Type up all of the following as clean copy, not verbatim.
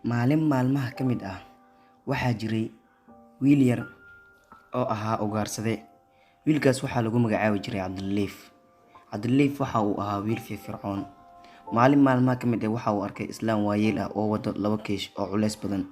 Maalin maalmaha ka mid ah, waxaa jiray wiil yar oo ahaa ugaarsade. Wiilkaas waxaa lagu magacaabi jiray Cabdilaliif. Cabdilaliif waxa uu ahaa wiil firfircoon. Maalin maalmaha ka mid ah waxa uu arkay islaan waayeel ah oo wado laba keesh oo culays badan.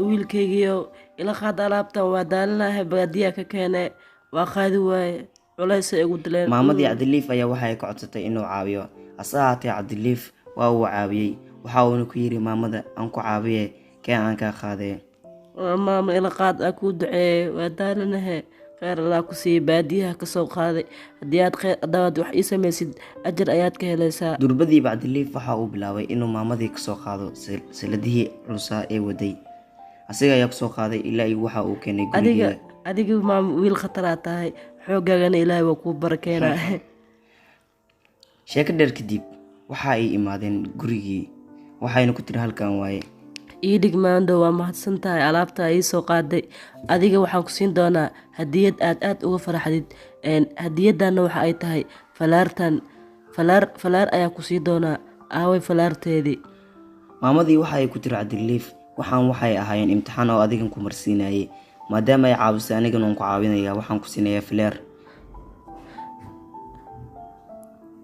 Wiilkaygiiow, ila qaad alaabtan, waa daalanahay, baadiyaa ka keene, waa qaadi waaye, culaysay igu dileen. Maamadii Cabdilaliif ayaa waxa ay ka codsatay inuu caawiyo. Hase ahaatee Cabdilaliif waa uu caawiyey. Waxa uuna ku yiri maamada, aan ku caawiye, kee aan kaa qaadee. Maama, ila qaad, aa kuu duceeye, waa daalanahe, kheyr Allah ku siiyey, baadiyaha kasoo qaaday. Haddii aad kheyr hadaad wax ii samaysid, ajar ayaad ka helaysaa. Durbadiiba Cabdilaliif waxa uu bilaabay inuu maamadii kasoo qaado saladihii culusaa ee waday. Asiga ayaa kusoo qaaday ilaa iyo waxa uu keenay adiga gurigeeda. Adiga maama wiil khataraa tahay, xooggaagana Ilaahay waa kuu barakeenaa. Sheeko dheer kadib waxa ay imaadeen gurigii, waxayna ku tiri, halkan waaye. Ii dhig maando, waa mahadsan tahay alaabta ii soo qaaday. Adiga waxaan ku siin doonaa hadiyad aad aad uga faraxdid. Hadiyadana waxa ay tahay falaartan, falaar falaar ayaa ku sii doonaa. Aaway falaarteedii? Maamadii waxa ay ku tiri Cabdilaliif, waxaan waxay ahaayeen imtixaan oo adigan ku marsiinayay. Maadaama ay caawisay, anigana waan ku caawinayaa, waxaan ku siinayaa fileer.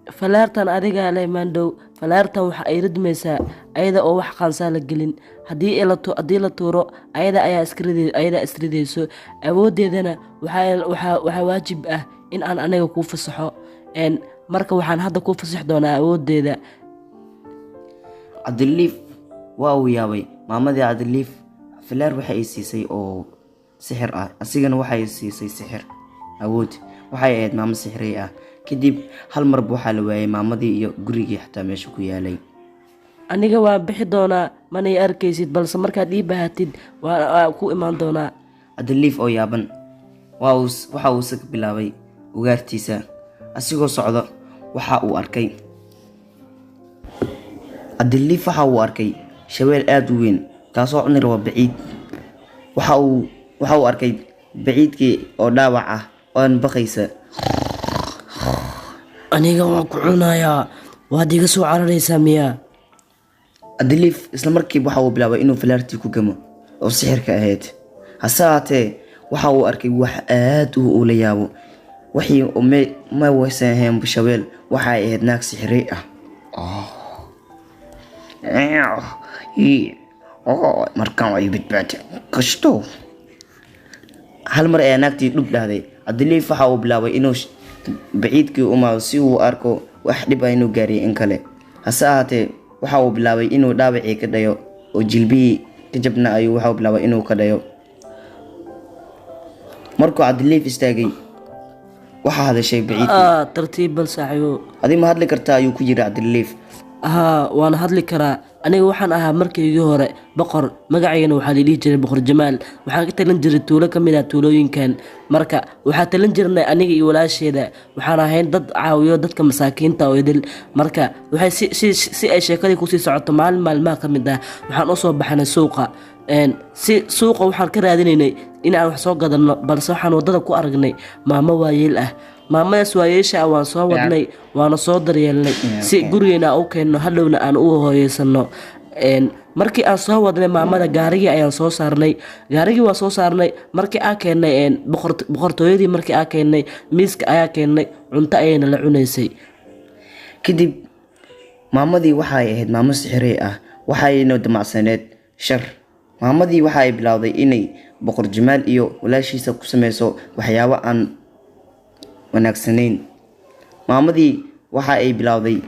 Falaartan adigaa leh maandhow. Falaartan waxa ay ridmaysaa ayada oo wax qaansaa la gelin. Haddii la tuuro, ayada ayaa iska ridi, ayadaa isridayso. Awooddeedana waxaa waajib ah in aan aniga kuu fasaxo. Marka waxaan hadda kuu fasaxi doonaa awooddeeda. Cabdilaliif waa uu yaabay. Maamadii Cabdilaliif fileer waxa ay siisay oo sixir ah, asigana waxa ay siisay sixir awood. Waxay ahayd maamo sixirey ah. Kadib hal marba waxaa la waayay maamadii iyo gurigii xataa meesha ku yaalay. Aniga waan bixi doonaa, mana ii arkaysid, balse markaad ii baahatid waa ku imaan doonaa. Cabdilaliif oo yaaban waxa uu isaga bilaabay ugaartiisa. Asigoo socdo waxa uu arkay Cabdilaliif waxa uu arkay shabeel aad u weyn kaasoo cuni raba baciid. Waxa uu arkay baciidkii oo dhaawac ah oon baqaysa. Aniga waan ku cunayaa, waad iga soo cararaysaa miyaa? Cabdilaliif isla markiiba waxa uu bilaabay inuu falaartii ku gamo oo sixirka ahayd. Hase ahaatee waxa uu arkay wax aad uu ula yaabo. Wixii ma waysan ahayn shabeel, waxa ay ahayd naag sixirey ah. Markaan ay badbaadi kashto. Hal mar ayaa naagtii dhub dhahday. Cabdilaliif waxa uu bilaabay inuu baciidkii u imaado si uu arko wax dhib ah inuu gaariyo in kale. Hase ahaatee waxa uu bilaabay inuu dhaawacii ka dhayo oo jilbihii ka jabna ayuu waxa uu bilaabay inuu ka dhayo. Markuu Cabdilaliif istaagay, waxaa hadashay baciidkii. Tartiib bal saaxiibo. Adi ma hadli kartaa, ayuu ku yiri Cabdilaliif. Haa, waan hadli karaa. Aniga waxaan ahaa markaygii hore boqor, magacaygana waxaa la dhihi jiray Boqor Jamaal. Waxaan ka talin jiray tuulo ka mid ah tuulooyinkan. Marka waxaa talin jirnay aniga iyo walaasheeda, waxaan ahayn dad caawiyo dadka masaakiinta oo idil. Marka waxay si ay sheekadii kusii socoto, maalin maalmaha ka mid ah waxaan usoo baxnay suuqa. Si suuqa waxaan ka raadinaynay in aan wax soo gadanno, balse waxaan waddada ku aragnay maamo waayeel ah. Maamadaas waayeesha ah waan soo wadnay, waana soo daryeelnay si gurigeena aan u keenno, hadhowna aan u hooyeysano. Markii aan soo wadnay maamada, gaarigii ayaan soo saarnay. Gaarigii waa soo saarnay. Markii aan keennay boqortooyadii, markii aan keennay miiska ayaa keennay, cunto ayayna la cunaysay. Kadib maamadii waxa ay ahayd maamo sixirey ah, waxayna damacsaneed shar. Maamadii waxa ay bilowday inay Boqor Jamaal iyo walaashiisa ku sameyso waxyaabo aan wanaagsanayn. Maamadii waxa ay bilowday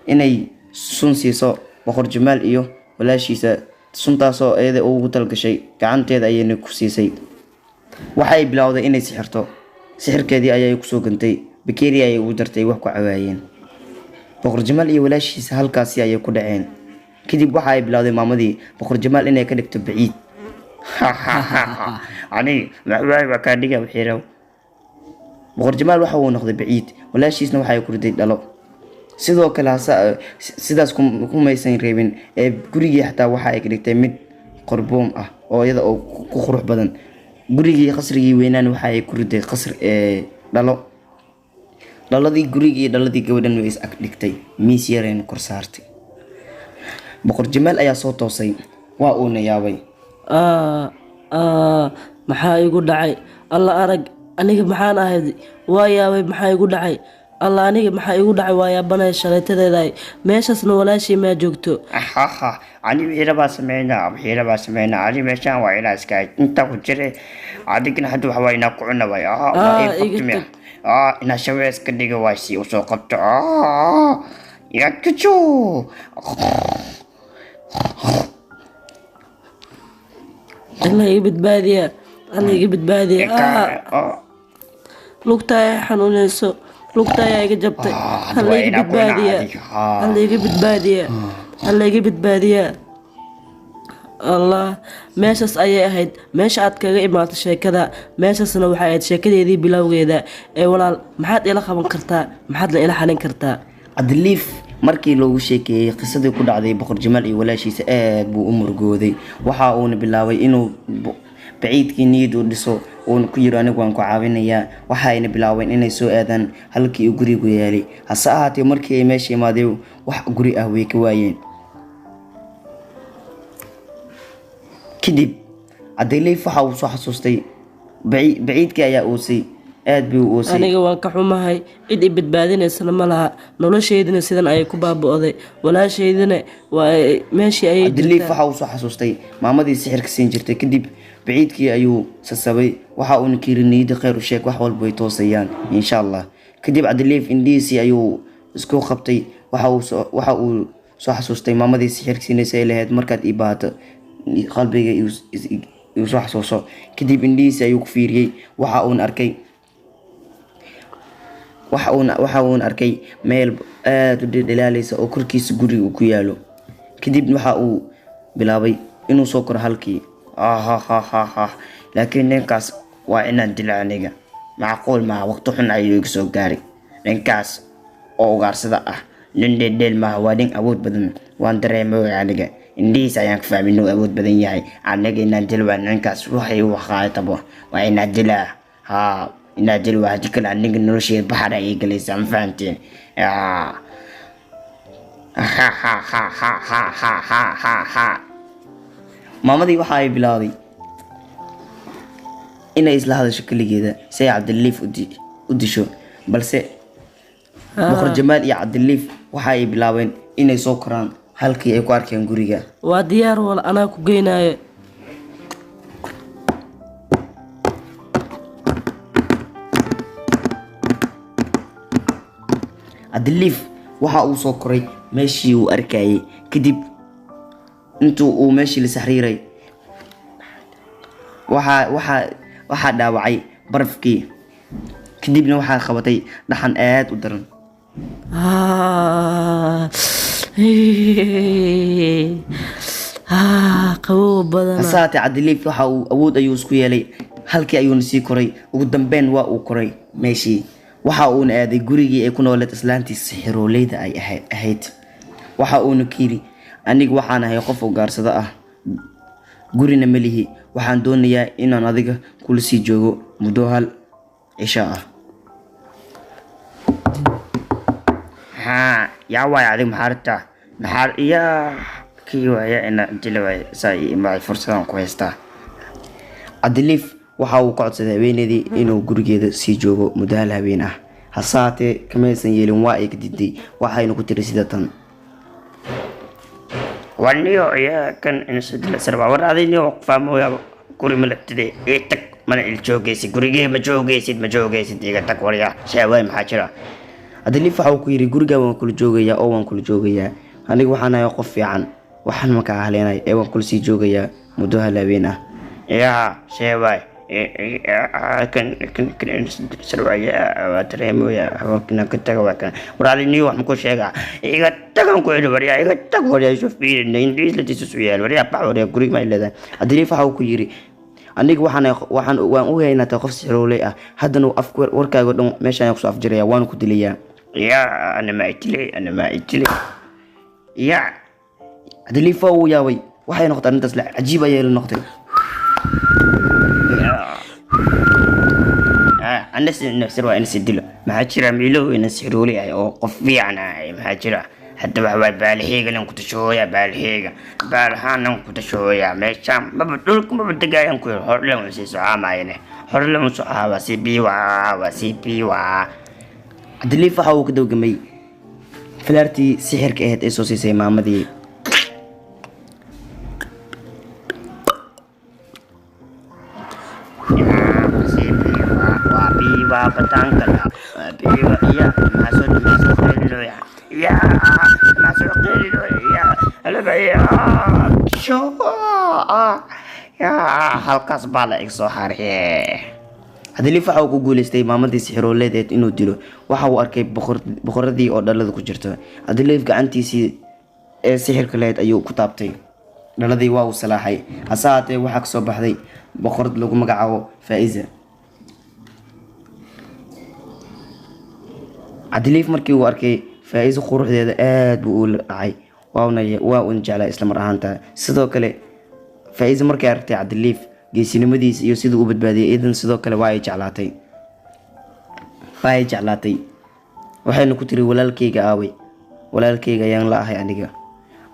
inay sun siiso Boqor Jamaal iyo walaashiisa, suntaasoo iyada ugu talgashay, gacanteeda ayayna ku siisay. Waxa ay bilowday inay sixirto. Sixirkeedii ayay kusoo gantay bakeeri ayay ugu dartay wax ku cawaayeen. Boqor Jamaal iyo walaashiisa halkaasi ayay ku dhaceen. Kadib waxa ay bilowday maamadii Boqor Jamaal inay ka dhigto baciid. Ani waa kaa dhiga wixiirow. Boqor Jamaal waxa uu noqday baciid, walaashiisna waxa ay ku riday dhalo. Sidoo kale hase sidaas kumaysan reebin ee gurigii xataa waxa ay ka dhigtay mid qorboom ah oo iyada oo ku qurux badan. Gurigii qasrigii weynaan waxa ay ku riday qasr ee dhalo. Dhaladii gurigii iyo dhaladii gabadhan way is ag dhigtay, miis yarayna kor saartay. Boqor Jamaal ayaa soo toosay, waa uuna yaabay. Aa aa, maxaa igu dhacay? Alla arag, aniga maxaan ahayd? Waa yaabay, maxaa igu dhacay? Alla, aniga maxaa igu dhacay? Waa yaabanaya shalaytadeedaay, meeshaasna walaashii maa joogto. Haha, ani wixii rabaa sameynaa, wixii rabaa sameynaa. Ani meeshaan waa inaa iska inta ku jire, adigna hadda waxa waa inaa ku cuna waay. Ah, waa ii ii qabtimiya tag. Ah, inaa shawee iska dhiga waay si usoo qabto. Ah, ya kajo. Alla iga badbaadiya, alla iga badbaadiya. Aa, lugta ayaa xanuunayso, lugta ayaa iga jabtay. Ah, hadda alla waa iga inaa ku cunaa badbaadiya adiga. Ah. Alla iga badbaadiya, alla iga badbaadiya. Allah, meeshaas ayay ahayd meesha aad kaga imaato sheekada, meeshaasna waxay ahayd sheekadeedii bilowgeeda. Ee walaal, maxaad ila qaban kartaa? Maxaad la ila xalin kartaa? Cabdiliif markii loogu sheekeeyey qisadii ku dhacday Boqor Jamaal iyo walaashiisa, aad buu u murugooday. Waxa uuna bilaabay inuu baciidkii niyad u dhiso, uuna ku yiri, anigu waan ku caawinayaa. Waxa ayna bilaabeen inay soo aadaan halkii uu gurigu yaalay. Hase ahaatee, markii ay meesha imaadeen, wax guri ah way ka waayeen. Kadib Cabdiliif waxa uu soo xasuustay baciidkii ayaa oosay, aad buu u oosay. Aniga waan ka xumahay, cid i badbaadinaysana ma laha, noloshaydina sidan ayay ku baaba'day, walaashaydina waa meeshii ayay Cabdiliif jirtaa. Waxa uu soo xasuustay maamadii sixirka siin jirtay. Kadib baciidkii ayuu sasabay, waxa uuna ka yiri, niyadda khayr u sheeg, wax walba way toosayaan insha Allah. Kadib Cabdiliif indhihiisii ayuu isku qabtay. Waxa uu soo xasuustay maamadii sixirka siinaysa ay lahayd, markaad ii baahato qalbiga igu soo xasuuso. Kadib indhihiisii ayuu ku fiiriyey, waxa uuna arkay waxa uuna arkay meel aad u dhaldhalaalaysa oo korkiisa guriga uu ku yaalo. Kadib waxa uu bilaabay inuu soo koro halkii. Ahahahaha, laakiin ninkaas waa inaan dila aniga. Macquul maaha, waqti xun ayuu iga soo gaaray ninkaas oo ugaarsada ah. Nin dheeldheel maaha, waa nin awood badan. Waan dareemay aniga, indhihiisa ayaan ka fahmay inuu awood badan yahay. Aniga inaan dil waa ninkaas, waxay u waqaatabo waa inaan dilaa. Haa, inaan dil waa, haddii kale aniga nolosheeda baxar ayay galaysaa, ma fahanteen? Ah. Ha ha ha ha ha ha ha ha ha. Maamadii waxa ay bilaabay inay isla hadasho keligeeda si ay Cabdiliif u disho, balse Boqor Jamaal iyo Cabdiliif waxa ay bilaabeen inay soo koraan halkii ay ku arkeen guriga. Waa diyaar wal, anaa ku geynayo. Cabdiliif waxa uu soo koray meeshii uu arkayay. Kadib intuu uu meeshii la saxriiray, waxaa dhaawacay barafkii, kadibna waxaa qabatay dhaxan aad u daran. Ah, ah, qabow badana. Hase haatee, Cabdiliif waxa uu awood ayuu isku yeelay, halkii ayuuna sii koray. Ugu dambeyn waa uu koray meeshii, waxa uuna aaday gurigii ay ku nooleed islaantii sixirooleyda ay ahayd. Waxa uuna ku yidhi, aniga waxaan ahay qof ugaarsado ah, gurina ma lihi. Waxaan doonayaa inaan adiga kula sii joogo muddo hal cisho ah. Haa, yaa waay adig? Maxaa rabtaa? Maxaa yaa kii waaya inaa dila waay saa ii imaaday, fursadaan ku haystaa. Cabdiliif waxa uu ka codsaday haweeneydii inuu gurigeeda sii joogo muddo hal habeen ah. Hase haatee, kamaysan yeelin, waa ay ka diiday. Waxayna ku tiri sida tan. War niyo, yaa kan insu dila sarba. War adig niyo, fahmooyaa, guri ma lagtide, ii tag, mana il joogaysid gurigee, ma joogaysid, ma joogaysid, iga tag waryaa. Sheeway, maxaa jira? Cabdiliif waxa uu ku yidhi, gurigaa waan kula joogayaa oo waan kula joogayaa. Aniga waxaan ahay qof fiican, waxaan makaa haleenay ee waan kula sii joogayaa muddo hal habeen ah. Yaa sheeway kan kan kan insu dila sarba, yaa waa dareemooyaa haweenkina ka taga. Waa kan, war adig niyo, wax ma ku sheegaa? Iga tagan ku celi waryaa, iga tag waryaa, isu fiirin indhiis la tisus u yaal waryaa, bax waryaa, guriga ma leedahay. Cabdiliif waxa uu ku yidhi, aniga waxaan waxaan waan u haynaa tahay qof sixirooley ah, haddana af warkaaga dhan meeshaan ayaan kusoo afjiraya, waan ku dilayaa. Yaa, ana ma itile, ana ma itile, yaa. Cabdiliif waa uu yaabay. Waxay noqotay arrintaas la cajiib ayay la noqotay. Ana sir waa ina dilo. Maxaa jira? Miilow ina sirooli ah oo qof fiican ah, maxaa jira? Hadda waxa waay baalixiiganan ku tashooya, baalixiiga baalaxaanan ku tashooya. Meeshaan maba dhulka maba degaayan ku horlen u sii socaamaayane, horlen u socaa, waa sii biiwaa, waa sii biiwaa. Cabdiliif waxa uu ka dawgamay filaartii sixirka ahayd ee soo siisay maamadii. Sii biiwaa, waa biiwaa bataankala, waa biiwa. Ya maxaa soo, maxaa soo qeylilooya? Ya maxaa soo qeylilooya? Ya alaba ya sho ya, halkaas baa la ig soo xariye. Cabdiliif waxa uu ku guuleystay maamadii sixirooleedeed inuu dilo. Waxa uu arkay boqoradii oo dhalada ku jirta. Cabdiliif gacantiisii ee sixirka lahayd ayuu ku taabtay dhaladii, waa uu salaaxay. Hase haatee waxaa kasoo baxday boqorad lagu magacaabo Faa'iza. Cabdiliif markii uu arkay Faa'iza quruxdeeda aad buu ula dhacay, waana waa uun jeclaa isla mar ahaanta. Sidoo kale Faa'iza markay aragtay Cabdiliif geesinimadiisa iyo siduu u badbaadiyay idan, sidoo kale waa ay jeclaatay, waa ay jeclaatay. Waxayna ku tiri, walaalkayga aaway? Walaalkayga ayaan la ahay aniga.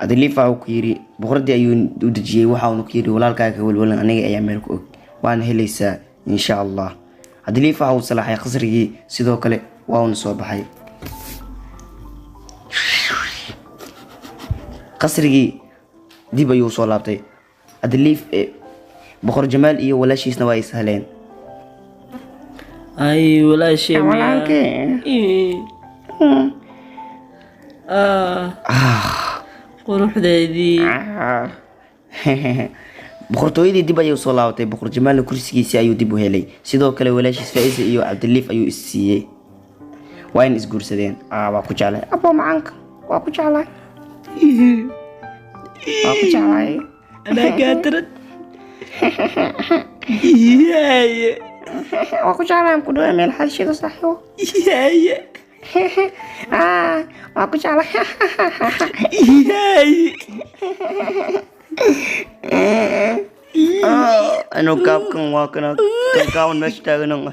Cabdiliif waxa uu ku yiri, boqoradii ayuu u dejiyey, waxa uuna ku yiri, walaalkaaga ka welwalan, aniga ayaa meel ku og, waana helaysaa insha Allah. Cabdiliif waxa uu salaaxay qasrigii, sidoo kale waa uuna soo baxay qasrigii, dib ayuu soo laabtay Cabdiliif. Boqor Jamaal iyo walaashiisna waa is heleen. Ay walaashay miyaa? Walaalkay. Ii. Ah, quruxdeedii. Boqortooyadii dib ayay usoo laabatay. Boqor Jamaalna kursigiisii ayuu dib u helay. Sidoo kale walaashiis Faa'iisa iyo Cabdiliif ayuu is siiyey, waa in isguursadeen. Waa ku jeclay abo macaanka, waa ku jeclay, waa ku jeclay. Anaa kaa daran. Yaaye. Waa ku jeclay, ku dhawaa meel xalshiga saaxiibo. Yaaye. Waa ku jeclay. Yaaye. Anuu gaabkan waa kana kan gaaban meesha taagan.